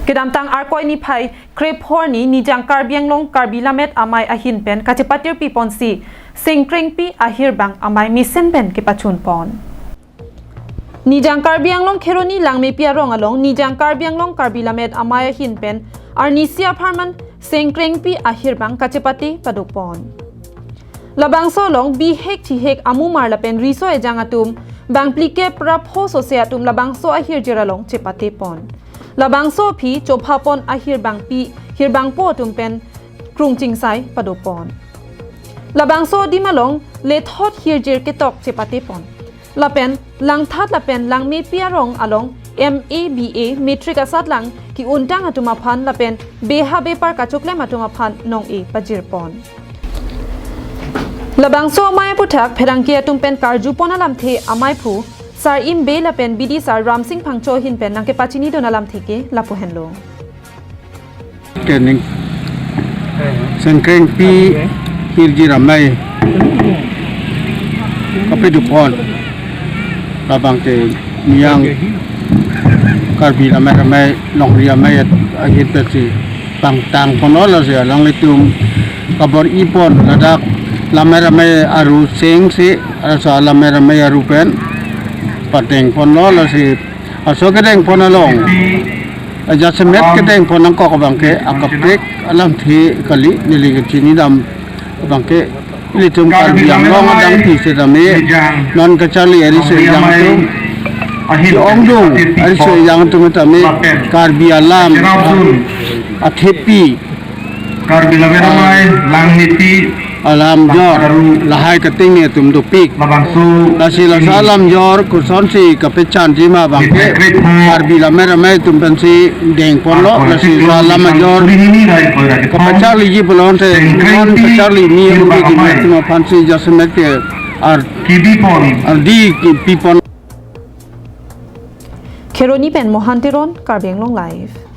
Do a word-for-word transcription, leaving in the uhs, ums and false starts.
Kedamtang Arkoi niphai krepho arni Nijang Karbi Anglong Karbi Lammet Amei ahin pen kachepatirpi ponsi Sengkrengpi ahirbang amei mesen pen kepachun pon. Nijang Karbi Anglong Kheroni Langmepi arong along Nijang Karbi Anglong Karbi Lammet Amei ahin pen arnisi apharman Sengkrengpi ahirbang kachepate padok pon. Labangso along bihek thihek amumar lapen riso ejang atum bang phlikep ra pho sose atum labangso ahirjir along chepate pon. Labangso aphi chopha pon ahirbangpi hirbangpo atum pen krung chingsai pado pon. Labangso adim along lethot hirjir ketok chepate pon. Lapen Langthat lapen Langmepi arong along M A, B A, matric asatlang ki-untang atum aphan lapen beha bepar kachoklem atum aphan nong-e pajir pon. Labangso amei aputhak pherangke atum pen karju pon alamthe ameiphu Sar Im Bey lapen bidisar Ramsing Phangcho ahin pen nangkepachinidun alamthe ke lapu henlo. Kening Sengkrengpi hirjir amei kapedu pon. Labang ke Nijang Karbi Lammet Amei, longri amei ahin pensi pangtang ponlo, lasi alanglitum kabor-i pon ladak Lammet Amei aru sengsi, laso Lammet Amei aru pen padeng ponlo, lasi laso kedeng pon along ajasemet kedeng pon nangkok abang ke akaprek alamthe kali, neli kachinidam abang ke ilitum Karbi Anglong adang pi setame non kacharli ari so ejang atum, ongdung ari so ejang atum tame Karbi alam athepi, Karbi Lammet Amei, Langmepi, alamjor lahai kating ne atum dopik. Labangso lasi laso alamjor kosonsi kapechanji ma abang ke Karbi Lammet Amei atum pensi deng ponlo, lasi laso alamjor kapacharliji pulote non kacharli ni atum aphansi jasemet ke ar kibi pon, ardi kipi pon. Kheroni pen Mohan Teron, Karbi Anglong Live.